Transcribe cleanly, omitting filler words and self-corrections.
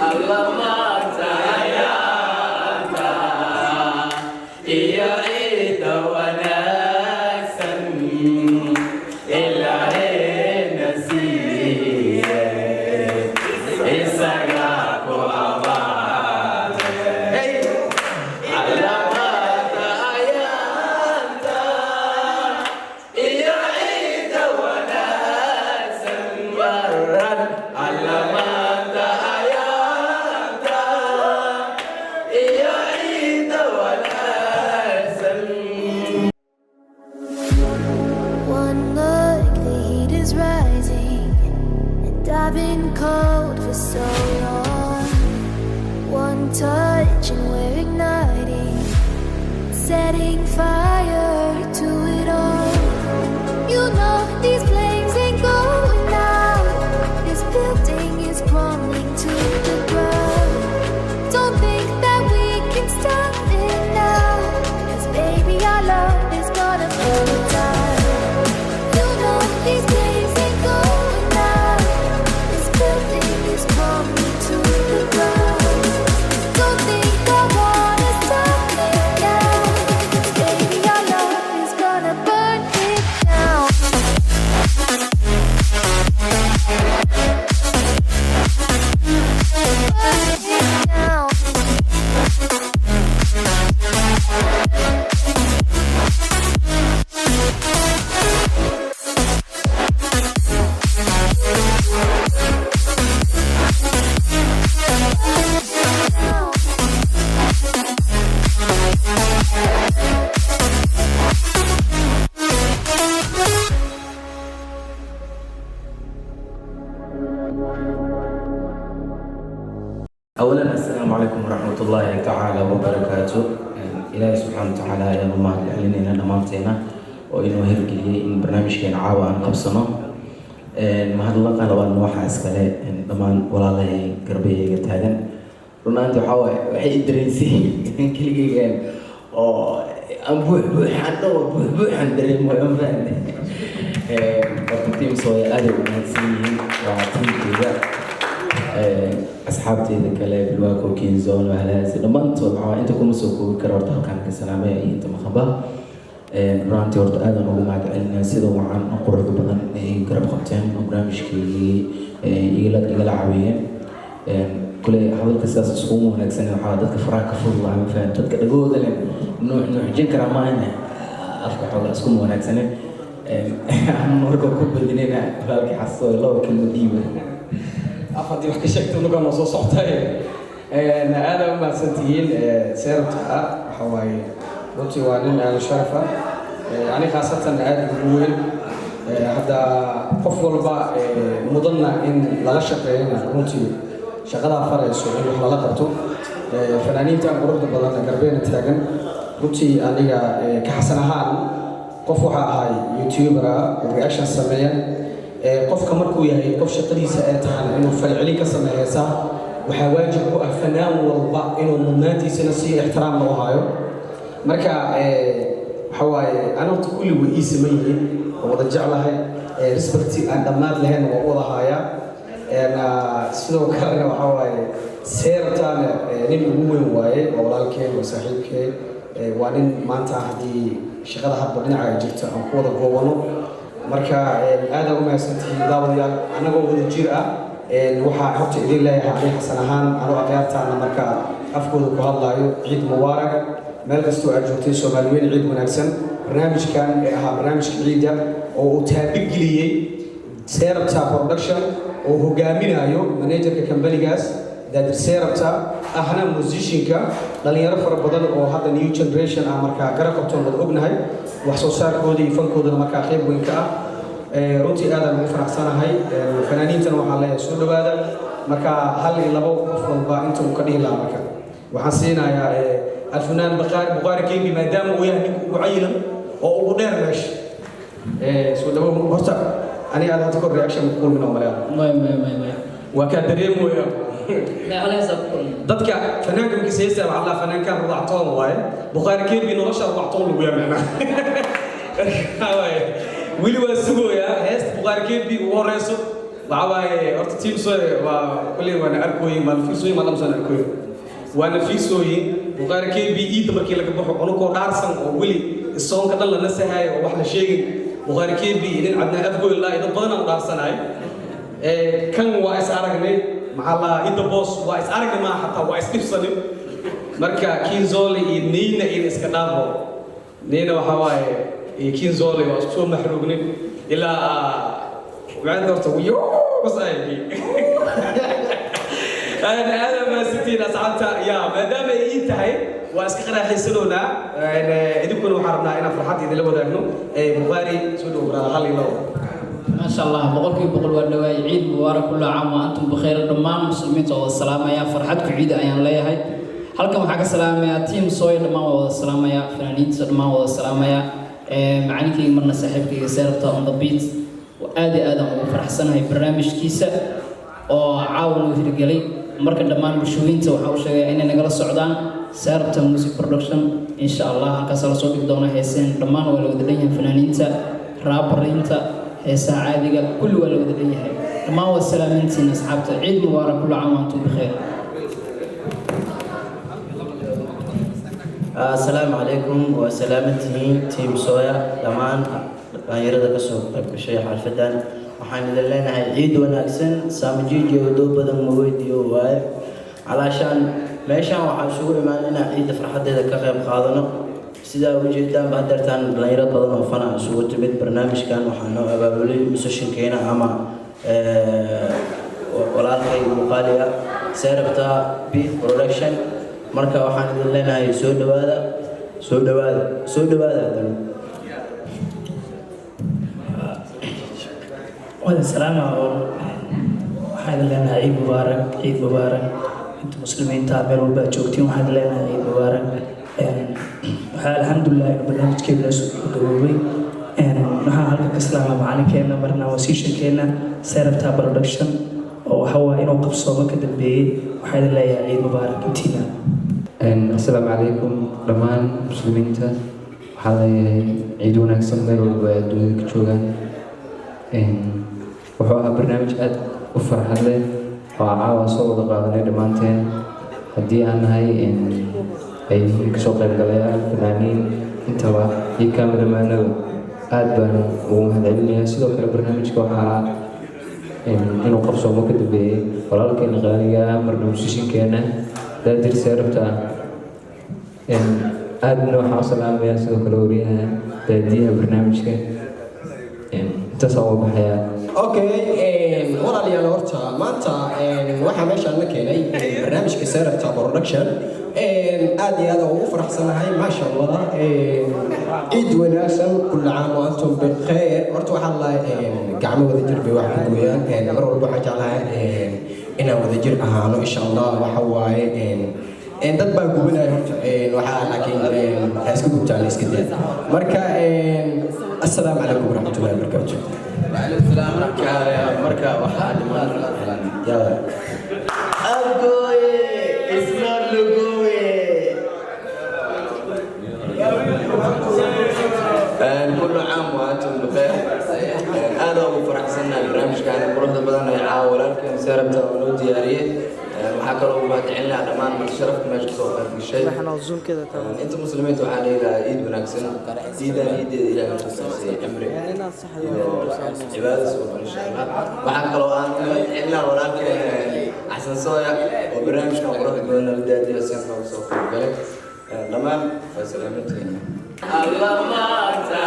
Alla maanta ayaanta iyo ciidda wanaagsan Ilaahayna siiye, isagaa ku abaale. Alla maanta ayaanta iyo ciidda wanaagsan maran. Alla maanta ayaanta iyo ciidda wanaagsan. One look, the heat is rising, and I've been cold for so long. One touch, and we're igniting, setting fire to it all. You know these flames ain't going out. This building is crumbling to the ground. Don't think that we can stop it now. 'Cause baby, our love is gonna burn it down. You know these flames ain't going out. This building is crumbling to the ground. Don't think I wanna stop it now. 'Cause baby, our love is gonna burn it down. Burn it down. Burn it down. أولا، السلام عليكم ورحمة الله تعالى وبركاته. Ilaahay subxaana watacaala ayaan u mahad celinayna dhammaanteena oo inuu hirgeliyey in barnaamijkeena caawa aan qabsano. Mahadlaqa labaadna waxaa iskale dhammaan walaalahay garbahayga taagan. Runaantii waxaa waaye waxay i dareensiiyeen keligeygan oo aan buux buuxaan dhow buux buuxaan dareemayo, ma fahamte? Horta team Sooya aad ay u mahadsan yihiin, waa teamkeyga, asxaabteyda kale, Bilwaako, Kinzon, Wahlaasi, dhammaantood waxaa inta kuma soo koobi karo. Horta halkaan ka salaamaya iyo inta maqaba. Runtii horta aadan ugu mahad celinaya sida wacan oo quruxda badan ay garab qabteen oo barnaamijkeygii igala caawiyeen. Kule hadalka sidaas iskugu wanaagsan waxaa dadka faraha ka fudud lahaa, ma faham? Dadka dhagahooda leh nuux nuuxjin karaa maahane, afka xoogaa iskuma wanaagsane. Marka ku badinayna walaalkii Xaso laba kelmo dhiiba. Af haddii wax ka sheegto nugaa noo soo soctay. Aada u mahadsantihiin. Seerabta waxa waaye runtii waa nin aada sharafa, ani khaasatan aada ugu weyn. Hadda qof walba mudanna in lala shaqeeyana, runtii shaqadaa farayso in wax lala qabto. Fanaaniintan quruxda badan garbeena taagan, runtii aniga ka Xasan ahaan qof waxaa ahay youtuber ah oo reaction sameeya. Qofka markuu yahay qof shaqadiisa ay tahana inuu falcelin ka sameeyo heesaha, waxaa waajib ku ah fanaan walba inuu mudnaantiisana si ixtiraam loo hayo. Marka waxa waaye ani horta kulli way ii siman yihiin oo wada jeclahay, respect aan dhammaad lahayn waa u wada haayaa. Sidoo kalena waxa waaye Seertaana nin ugu weyn waaye, waa walaalkeen, waa saaxiibkeen, waa nin maanta haddii shaqada hadba dhinaca ay jirto aan ku wada goobano. Marka aada u mahadsantihiin, daawadayaal. Annagoo wada jir ah waxaa horta idin leeyahay ani Xasan ahaan, anoo akhyaartaana marka afkooda ku hadlaayo, ciid mubaarak meel kastoo aad joogtay, Soomaali weyn, ciid wanaagsan. Barnaamijkan ee ahaa barnaamijka ciidda oo uu taabigeliyey Serabta Production oo hogaaminayo managerka kambanigaas Daadir Serabta, ahna musicianka dhalinyaro fara badan oo hadda new generation ah, markaa garab qabtoon wada ognahay wax soo saarkooda iyo fankoodana markaa qayb weyn ka ah. Runtii aadaan ugu faraxsanahay. Fanaaniintana waxaan leeyahay soo dhowaada. Marka hal iyo labo qof walba inta uu ka dhihi lahaa, marka waxaan siinayaa alfunaan Baqaari, Buqaari Kembi, maadaama uu yahay ninka ugu cayilan oo ugu dheer meesha. Soo dhawow. Horta aniga aad hadda kor reaction ku kulmin oo maleeya? May, may, may, may. Waa kaa dareemaya. May culays ku kulmin. Dadka fanaanka markiisa heesta waxaa la fanaankan rudactoon waaye. Bukhaari Kembi nolosha rudactoon lagu yaa macnaa. Waxaa waaye weli waa sugooyaa heesta Bukhaari Kembi ugu horeyso. Waxa waaye horta team Soya waa kulley waana arkooyin, waa nafiisooyin, waa lamsan arkooyin, waa nafiisooyin. Bukhaari KB iidda markii laga baxo, unukoo dhaarsan oo weli soonka dhan la nasahayo oo wax la sheegin, Bukhaari KB nin Cadnaa Afgoy laa dad badan aan u dhaarsanahay. Kan waa is aragnay, maxaa la idda boos, waa is aragnay, maa xataa waa is dhibsanay. Marka Kinzole iyo Niina iyo iska dhaafo, Niina waxa waaye iyo Kinzole waa isku soo maxruugnay ilaa waxaan horta yo bas ay aada mahadsantihiin asxaabta. Ya maadaama ay ii tahay, waa iska qaraaxaysanoonaa, idinkuna waxaan rabnaa inaan farxad idinla wadaagno. Bukhaari, soo dhow brother, hal iyo labo. ما شاء الله, 100% waa dhawaay. Ciid mubaarak, كل عام وأنتم بخير. Dhammaan muslimiinta oo wada salaamaya, farxad ku ciida ayaan leeyahay. Halkan waxaa ka salaamayaa team Soy dhammaan, waa wada salaamaya, fanaaniinta dhammaan wada salaamaya, macalinkayga marna saaxiibkayga Seerabta on the beat. Aad iyo aad aan ugu faraxsanahay barnaamijkiisa oo caawan uu hirgelay. Marka dhammaan bulshooyinta waxaa u sheegaya inay nagala socdaan Seerabta Music Production, insha Allah. Halkaasaa lasoo dhigi doona heeseen dhammaan, waa la wada dhan yahay, fanaaniinta, raabariinta, heesaha caadiga, kulli waa la wada dhan yahay. Dhammaan waa salaamantiin asxaabta. Ciid mubaarak, كل عام وأنتم بخير. Asalaamu calaykum, waa salaamantihiin team Soya, dhammaan dhalinyarada kasoo qayb gashay xalfadan. Waxaan idin leenahay ciid wanaagsan. Saamajiijiyo doo badan maweydiyo waaye calaashaan. Meeshaan waxaa isugu imaan inaan ciidda farxadeeda ka qayb qaadano. Sidaa ujeedaanba, hadeertaan dhalinyaro badan oo fana isugu timid. Barnaamijkan waxaa noo abaabulay musishankeena ama walaalkay muuqaaliga Seerabta Beat Production. Marka waxaan idin leenahay soo dhawaada, soo dhawaada, soo dhawaada haddana. Wada salaama oo waxaan idin leenahay ciid mubaarak, ciid mubaarak. Inta muslimiinta meel walba aad joogtiin, waxaan idin leenahay ciid mubaarak. Waxaa alxamdulilah inuu barnaamijkeena noo soo gaboobay. Waxaan halkan ka salaamaa macalinkeena marna wasiishankeena Serabta Production, oo waxa waaye inuu qabsoomo ka dambeeyey. Waxaan idin leeyahay ciid mubaarak intiina. Asalaamu calaykum dhammaan muslimiinta. Waxaa leeyahay ciid wanaagsan meel walba ay adduunyada ka joogaan. Wuxuu ahaa barnaamij aad u farxad leh oo caawa soo wada qaadanay dhammaanteen, haddii aan nahay ay yihiin kasoo qaybgalayaal, fanaaniin intaba iyo kaamiramaanada. Aad baan ugu mahadcelinayaa. Sidoo kale barnaamijka waxaa inuu qabsoomo ka dambeeyey walaalkeena qaaliga, marna musishinkeena, Daadir Seerabta. Aadna waxaan u salaamayaa sidoo kale wariyaha daadiyaha barnaamijka. Intaasaan uga baxayaa. Okay, walaalayaal, horta maanta waxaa meeshaan la keenay barnaamijka Serabta Production. Aad iyo aad ugu faraxsanahay, maasha Allah. Ciid wanaagsan, كل عام وأنتم بخير. Horta waxaa la gacmo wada jir bay wax ku gooyaan. Mar walba waxaan jeclahay inaan wada jir ahaano, insha Allah. Waxa waaye dad baa gubanaya horta waxaa, laakiin ha iska gubtaan, iska daa. Marka assalaamu calaykum waraxmatullahi wabarakaatu. Marka waxaa dhiman yaa Afgooye isla lugooye. كل عام وأنتم بخير. Aad ugu faraxsanahay barnaamijkan quruxda badan ee caawa walaalkeen Seerabta oo noo diyaariyey. Waxaa kaloo ugu mahadcelinayaa dhammaan sharafta meesha kasoo qayb gashay. Inta muslimiinta waxaa leeyahay ciid wanaagsan. Ciidan ciideeda Ilaahay ku siiyay cimri iyo cibaado suuban, insha Allah. Waxaa kaloo aan u mahadcelinaa walaalkeen Xasan Sooya oo barnaamijkan quruxda badan nala daadiyo, si nooga soo qayb galay. Dhammaan waa salaamantihiin. Allah maanta.